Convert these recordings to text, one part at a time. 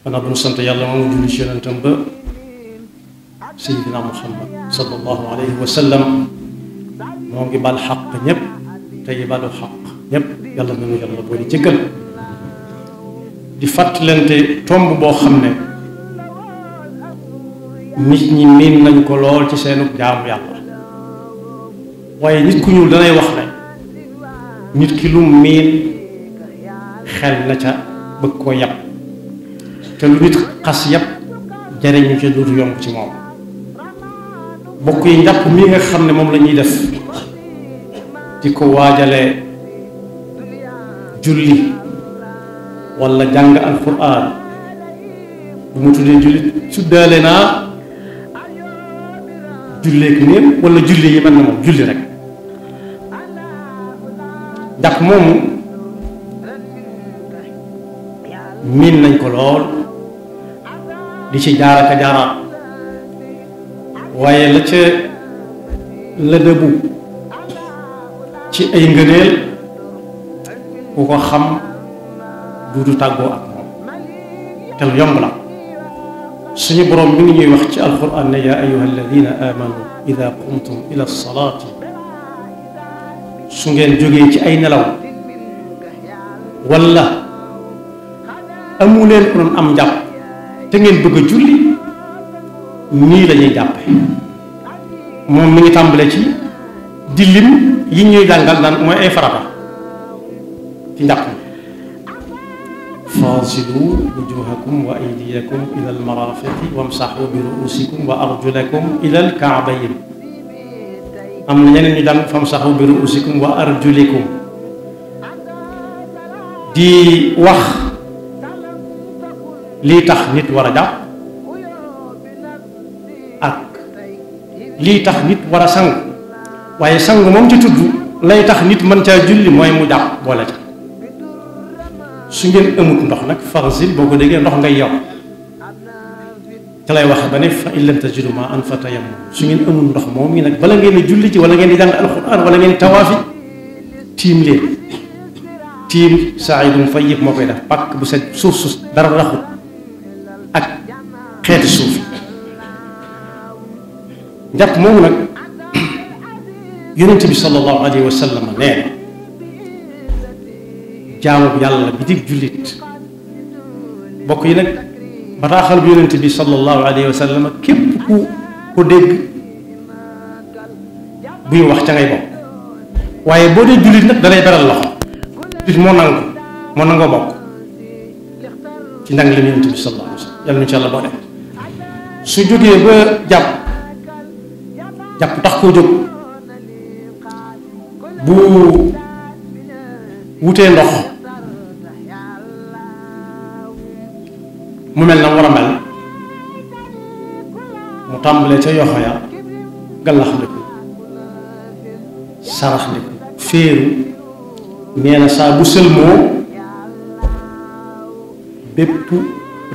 xanaa bu ñu sant yàlla moom julli ci yonentam ba sayyidina Muhammad sallallahu alayhi wa sallam moo ngi bal xaq ñëpp tey balu xaq ñëpp yàlla nañu yàlla boole jéggal di fàttalante tomb boo xam ne nit ñi miin nañ ko lool ci seenu jaamu yàlla waaye nit ku ñuul danay wax ne nit ki lu miin xel na ca bëgg koo yàpp te lu nit xas yàpp jariñu ca dootu yomb ci moom bokk yi njàpp mii nga xam ne moom la ñuy def di ko waajale julli wala jàng alquran bu mu tuddee julli suddaale naa julleek néew wala julli yi mel na moom julli rek njàpp moomu miin nañ ko lool di ci jaaraka jaaraat waaye la ca la dëbu ci ay ngëneel ku ko xam du tàggoo ak moom te lu yomb la suñu borom mi ngi ñuy wax ci alquran ne yaa ayuha alladina amanu ida qumtum ila salaati su ngeen jógee ci ay nelaw wala amu leen ko doon am njàpp te ngeen bëgg a julli nii la ñuy jàppe moom mi ngi tàmbale ci di lim yi ñuy jàngal naan mooy ay farata ci njàpp mi faasilu wujuhakum wa aydiyakum ila almarafiqi wamsaxu bi ruusikum wa arjulakum ila alkaabayn am na ñeneen ñu jàng famsaxu bi ruusikum wa arjulikum di wax lii tax nit war a jàpp ak lii tax nit war a sang waaye sang moom ci tudd lay tax nit mën caa julli mooy mu jàpp boole ca su ngeen amut ndox nag farsil boo ko déggee ndox ngay yow te lay wax ba ne fa in lam tajidu maa'an fatayammamu su ngeen amul ndox moom mi nag bala ngeen di julli ci wala ngeen di jàng alquran wala ngeen di tawaafi tiim leen tiim saa'idun tayyib moo koy def pàkk bu set suuf su dara raxut ak xeeti suuf njàpp moomu nag yonent bi sallallahu alayhi wa sallam nee na jaamu yàlla bi dig jullit bokk yi nag bataaxal bu yonent bi sallallahu alayhi wa sallam képp ku ko dégg buy wax ca ngay bokk waaye boo dee jullit nag dalay beral loxo jullit moo nangoo bokk ci ndang li yonent bi sallallahu alayhi wa sallam yàlla nu ci yàlla boo def su jógee ba jàpp tax koo jóg bu wutee ndox mu mel na war a mel mu tàmbalee ca yoxo ya gallax ndiku sarax ndiku féeru nee na saa bu sëlmoo bépp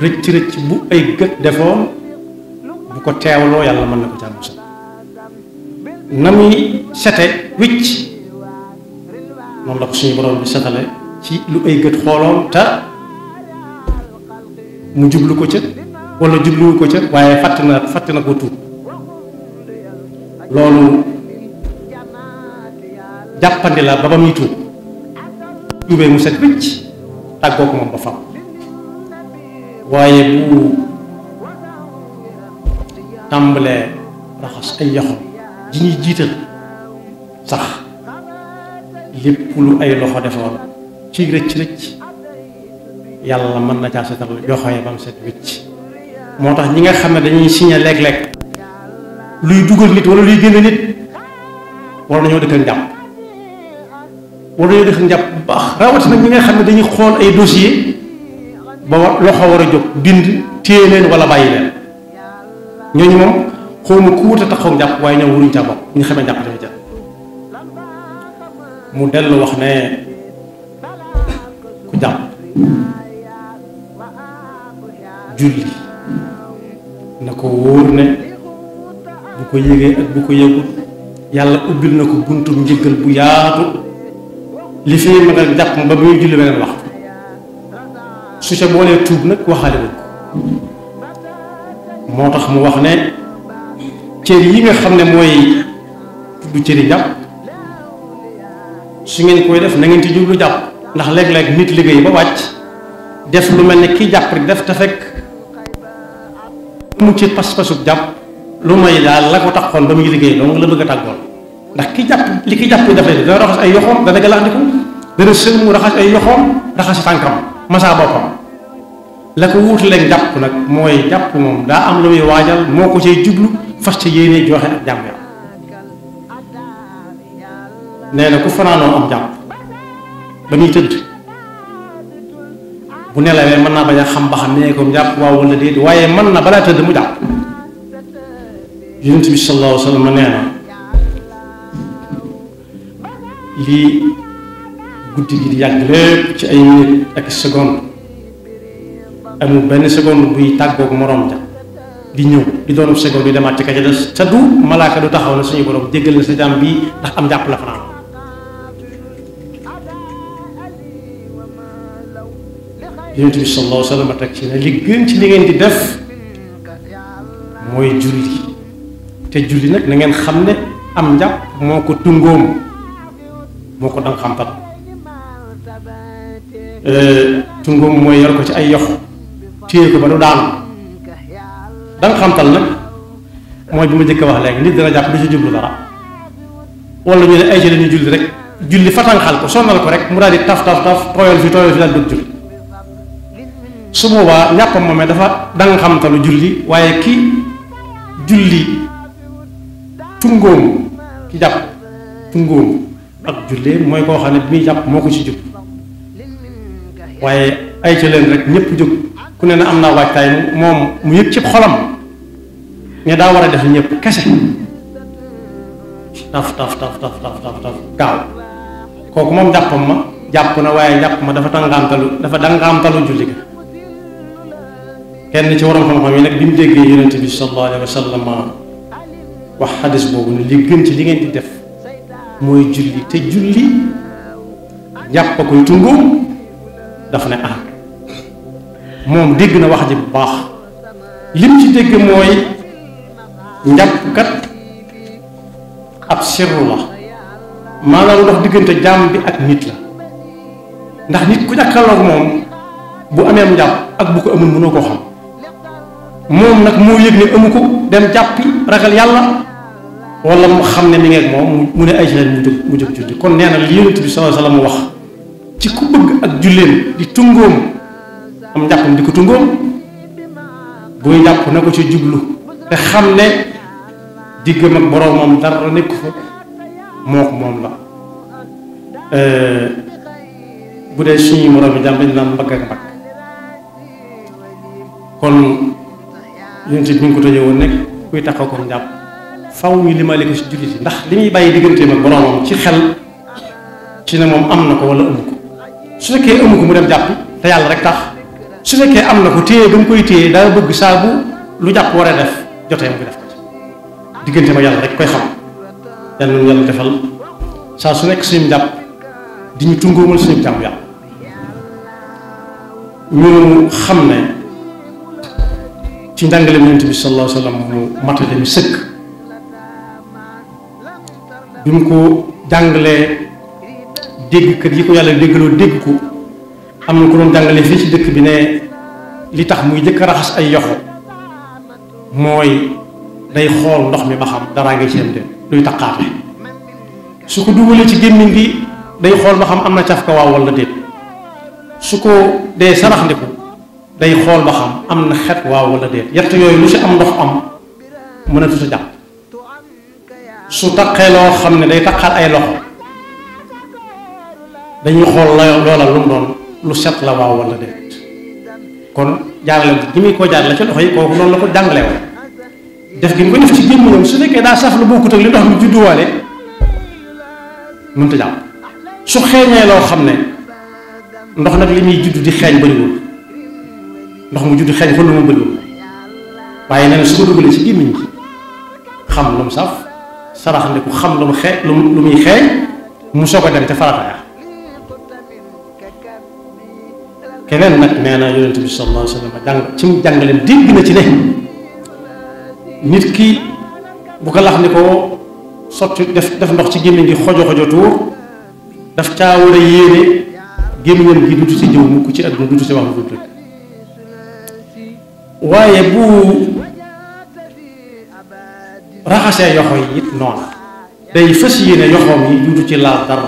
rëcc bu ay gët defoon bu ko teewloo yàlla mën na ko ca musal na muy sete wicc noonu la ko suñu borom bi setale ci lu ay gët xooloon te mu jublu ko ca wala jubluwu ko ca waaye fàtte na ko tuub loolu jàppandi la ba muy tuub tuubee mu set wicc tàggoo ko moom ba fam waaye bu tàmbalee raxas ay yoxo ji ñuy jiital sax lépp lu ay loxo defoon ci rëcc yàlla mën na caa setal yoxo yi ba mu set wicc moo tax ñi nga xam ne dañuy signé léeg-léeg luy dugal nit wala luy génn nit war nañoo dëkkal njàpp bu baax rawatina ñi nga xam ne dañuy xool ay dossier ba loxo war a jóg bind téye leen wala bàyyi leen ñooñu moom xawma ku wut a taxaw njàpp waaye ñoom waruñu caa bokk bu ñu xamee njàpp dafa jël mu dellu wax ne ku jàpp julli na ko wóor ne bu ko yëgee ak bu ko yëgul yàlla ubbil na ko buntum njëggal bu yaatu li fi ma nga jàpp ba muy julli beneen waxtu su ca boolee tuub nag waxaale wuñ ko moo tax mu wax ne cër yi nga xam ne mooy tudd cëri jàpp su ngeen koy def na ngeen ci jublu jàpp ndax léeg-léeg nit liggéey ba wàcc def lu mel ne kii jàpp rek def te fekk mu ci pas-pasub jàpp lu may daal la ko taxoon ba muy liggéey donc la bëgg a tàggoon ndax ki jàpp li ki jàpp dafay dana raxas ay yoxoom dana galaandiku dana sël mu raxas ay yoxoom raxasi tànkam masaa boppam la ko wuutaleeg jàpp nag mooy jàpp moom daa am lu muy waajal moo ko cay jublu fas ca yéene joxe ak jàmm yàlla nee na ku fanaanoo am jàpp ba muy tëdd bu nelawee mën naa bañ a xam ba xam nee ko jàpp waaw wala déet waaye mën na balaa tëdd mu jàpp yonent bi sallallahu alayhi wa sallam nee na lii guddi gi di yàgg lépp ci ay minute ak seconde amul benn seconde buy tàggoog moroom ja di ñëw di doon seconde bi demaat ci ka ca des te du malaaka du taxaw na suñu borom jéggal na sa jàmm bii ndax am jàpp la fanaan yonent bi sallallahu alayhi wa sallam teg ci ne li gën ci li ngeen di def mooy julli te julli nag na ngeen xam ne am njàpp moo ko tungoom moo ko danga xamtal tungoom mooy yor ko ci ay yox téye ko ba du daanu danga xamtal nag mooy bi ma njëkk a wax léegi nit dana jàpp du ci jublu dara wala ñu ne ay ci lañuy julli rek julli fatanxal ko sonnal ko rek mu daal di taf taf taf tooyal fi daal dugg julli su boobaa ñàppam moomee dafa danga xamtalu julli waaye ki julli tungoom ki jàpp tungoom ak jullee mooy koo xam ne bi muy jàpp moo ko ci jub waaye ay ca leen rek ñëpp jóg ku ne na am naa waajtaay moom mu yëg ci xolam ne daa war a def ñëpp kese taf taf taf taf taf taf taf gaaw kooku moom jàppam ma jàpp na waaye jàpp ma dafa dangaamtalu julli ga kenn ci waroon xam-xam yi nag bi mu déggee yonente bi sallallahu alayhi wa sallam wax xadis boobu ne li gën ci li ngeen di def mooy julli te julli jàpp koy tungoom dafa ne ah moom dégg na wax ji bu baax lim ci dégg mooy njàppkat ab sirru la maanaam ndox diggante jaam bi ak nit la ndax nit ku jàkkaarloog moom bu amee njàpp ak bu ko amul mënoo koo xam moom nag moo yëg ne amu ko dem jàppi ragal yàlla wala mu xam ne mi ngi ak moom mu ne ay ci leen mu jóg julli kon nee na li yonent bi sallallahu alayhi wa sallam wax ci ku bëgg ak julleem di tungoom am njàppam di ko tungoom buy njàpp na ko ci jublu te xam ne diggam ak boroomam dara nekk fa moo ko moom la bu dee suñuy moroom yi jàmm dañu naan mbagg ak mbagg kon yonent bi ñu ko tëjee woon nekk kuy taxaw ko njàpp faw ñu limale ko ci jullit yi ndax li muy bàyyi digganteem ak boroomam ci xel ci ne moom am na ko wala amu ko su fekkee amu ko mu dem jàpp te yàlla rek tax su fekkee am na ko téye ba mu koy téye daa bëgg saa bu lu jàpp war a def jotee mu def ko ci digganteem ak yàlla rek koy xam yàlla nañu yàlla defal saa su nekk suñu jàpp di ñu tungóomal suñu jàmm yàlla ñu xam ne ci njàngaleem Yonent bi sallallahu alayhi wa sallam mu matale mi sëkk bi mu ko jàngalee déggkat yi ko yàlla déggaloo dégg ko am na ko doon jàngalee fii ci dëkk bi ne li tax muy jëkk a raxas ay yoxo mooy day xool ndox mi ba xam daraa ngi seen de luy taqaate su ko dugalee ci gémmiñ gi day xool ba xam am na caf ka waaw wala déet su ko dee saraxndiku day xool ba xam am na xet waaw wala déet yett yooyu lu si am ndox am mënatu sa jàpp su taqee loo xam ne day taqaat ay loxo dañuy xool loola lu mu doon lu set la waaw wala déet kon jaarale gi muy ko jaarale ci loxo yi kooku noonu la ko jàngalee woon def gi mu ko def ci gémmiñam su fekkee daa saf lu bokkut ak li ndox mi judduwaale mënta jàpp su xeeñee loo xam ne ndox nag li muy judd di xeeñ bëriwul ndox mu judd xeeñ ko lu mu bëriwul waaye nee na su ko dugalee ci gémmiñ gi xam lu mu saf saraxandiku xam lu mu lu muy xeeñ mu soog a dem te farata ya keneen nag nee na yonent bi sallallahu alayhi wa sallam jàng ci mu jàngaleem dégg na ci ne nit ki bu ko lax ni ko sotti def ndox ci gémmiñ gi xojo tuur daf caa war a yéene gémmiñam gi dutu ci jëw mukk ci àdduna dutu ci wax lu dul dëgg waaye bu raxasee yoxo yi it noonu day fas yéene yoxoom yi duutu ci laal dara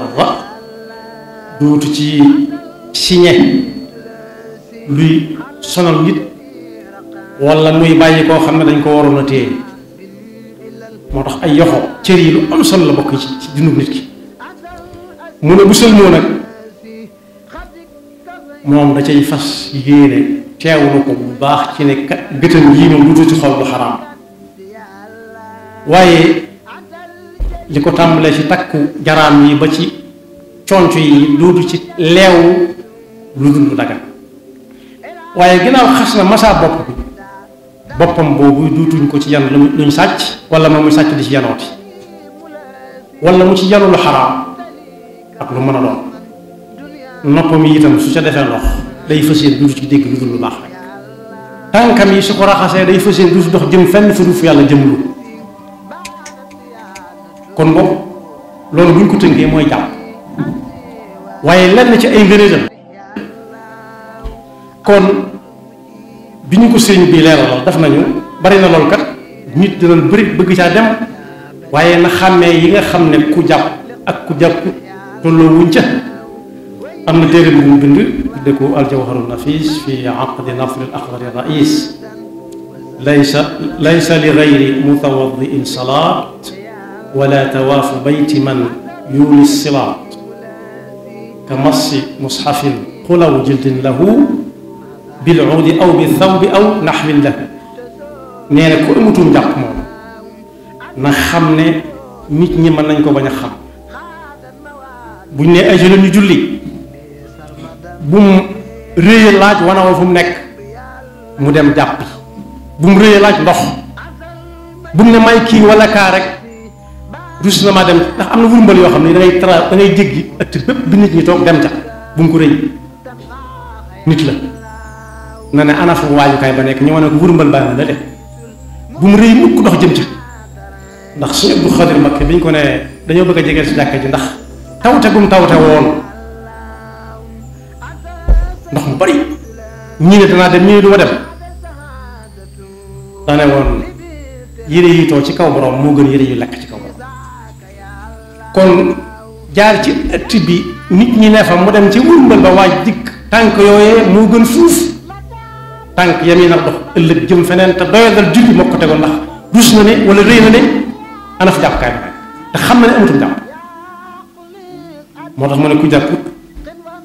duutu ci siñe luy sonal nit wala muy bàyyi koo xam ne dañ ko waroon a téye moo tax ay yoxo cër yi lu am solo la bokk ci dundub nit ki mu ne bu sëlmoo nag moom da cay fas yéene teewlu ko bu baax ci ne gëtam yii moom duutu ci xol lu xaraam waaye li ko tàmbalee ci takku jaraam yi ba ci conc yi duutu ci leewu lu dul lu dagan waaye ginnaaw xas na masaa bopp bi boppam boobu duutuñ ko ci yan luñ sàcc wala moom muy sàcc di ci yanooti wala mu ci yanu lu xaraam ak lu mën a doon noppam yi itam su ca defee ndox day fas yéene duutu ci dégg lu dul lu baax rek tànkam yi su ko raxasee day fas yéene duutu dox jëm fenn fu dul fu yàlla jëmlu kon boog loolu buñ ko tënkee mooy jàpp waaye lenn ci ay ngëneelam kon bi ñu ko sëriñ bii leeralal def nañu bari na loolu kat nit dina bëri bëgg caa dem waaye na xàmmee yi nga xam ne ku jàpp ak ku jàpp tolloo wuñ ca am na téere bu mu bind tudde ko aljawharu nafis fi aqdi nasri al axdari rais laysa li gayri mutawaddiin salaat wala tawaafu bayti man yuuli silaat ka massi mushafin xulaw jildin lahu bil uudi aw bi thawbi aw naxwin lahu nee na ku amutum njàpp moom na xam ne nit ñi mën nañ ko bañ a xam buñ ne ay jeunes ñu julli bu mu réye laaj wanaaw fu mu nekk mu dem jàppi bu mu réye laaj ndox bu mu ne may kii wala kaa rek dus na maa dem ndax am na wurmbal yoo xam ne da ngay jéggi ëtt bépp bi nit ñi toog dem ca bu mu ko rëy nit la na ne ana fu waajukaay ba nekk ñëw ne ko wurmbal baa na la de bu mu rëy mukk dox jëm ca ndax suñu Abdou Xadir Mbakke bi ñu ko ne dañoo bëgg a jegeel si jàkka ji ndax tawte gum tawte woon ndox mu bari ñii ne danaa dem ñii ne du ma dem dane woon yére yi too ci kaw borom moo gën yére yu lekk ci kaw borom kon jaar ci ëtt bi nit ñi ne fa mu dem ci wurmbal ba waaj dikk tànk yooyee moo gën fuuf tànk yam yi nag dox ëllëg jëm feneen te doyadal julli moo ko tegoon ndax dus na ne wala rëy na ne ana fa jàppukaay ba te xam na ne amatum jàpp moo tax mu ne ku jàpput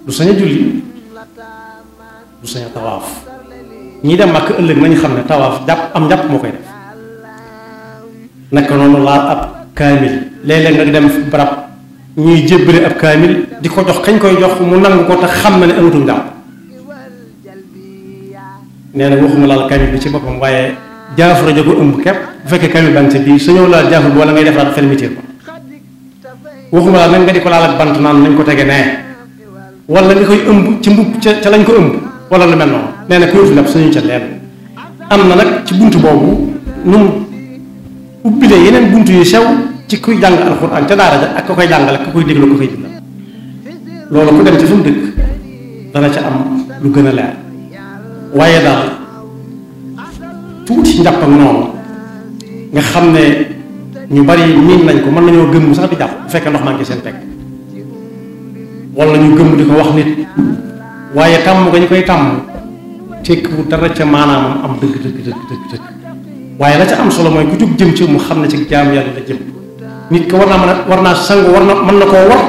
du sañ a julli du sañ a tawaaf ñi dem Makka ëllëg nañu xam ne tawaaf jàpp am jàpp moo koy def naka noonu laal ab kaamil léeg-léeg nga dem barab ñuy jébbale ab kaamil di ko jox kañ koy jox mu nangu ko te xam na ne amatum jàpp nee na waxuma laal kaamil bi ci boppam waaye jaafara ja ko ëmb képp bu fekkee kaamil baa ngi sa biir sa ñëw laal jaafar bi wala ngay defaraat fermeture ba waxuma laal nag nga di ko laal ak bant naan nañ ko tege nee wala nga koy ëmb ci mbub ca lañ ko ëmb wala lu mel noonu nee na ku yóotu lépp suñu ca leen am na nag ci bunt boobu nu mu ubbilee yeneen bunt yu sew ci kuy jàng alxuraan ca daara ja ak ka koy jàngale ka koy déglu ka koy bindal loolu ku dem ci fi mu dëkk dana ca am lu gën a leer waaye daal tuuti njàpp ak noonu nga xam ne ñu bari miin nañ ko mën nañoo gëmm sax di jàpp bu fekkee ndox maa ngi seen teg wala ñu gëmm di ko wax nit waaye tàmm nga ñu koy tàmm tekkiwu dara ca maanaamam am dëgg waaye la ca am solo mooy ku jóg jëm ci mu xam ne ci jaam yàlla la jëm nit ko war naa sangu mën na koo war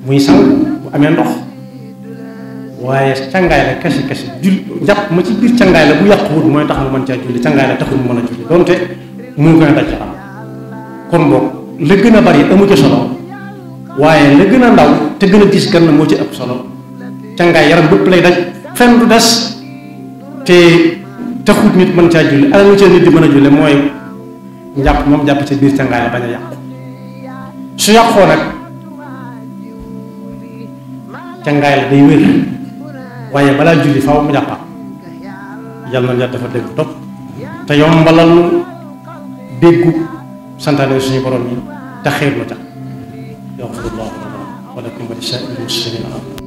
muy sangu bu amee ndox waaye cangaay la kese jul njàpp ma ci biir cangaay la bu yàquwut mooy tax mu mën caa julli cangaay la taxul mu mën a julli doonte mu ngi koy daj ca am kon boog la gën a bari amu ca solo waaye la gën a ndaw te gën a diis gan moo ci ëpp solo cangaay yaram bépp lay daj fenn du des te taxut nit mën caa julli ala lu ca nit di mën a julli mooy njàpp moom jàpp ca biir cangaay la bañ a yàqu su yàqoo nag cangaay la day wér waaye balaa julli faaw mu jàppaat yàlla na yàlla dafa dégg topp te yombalal déggu santaane suñu borom yi te xeer lu tax yaxfirullahu lana wa lakum wa li saa'iril muslimiin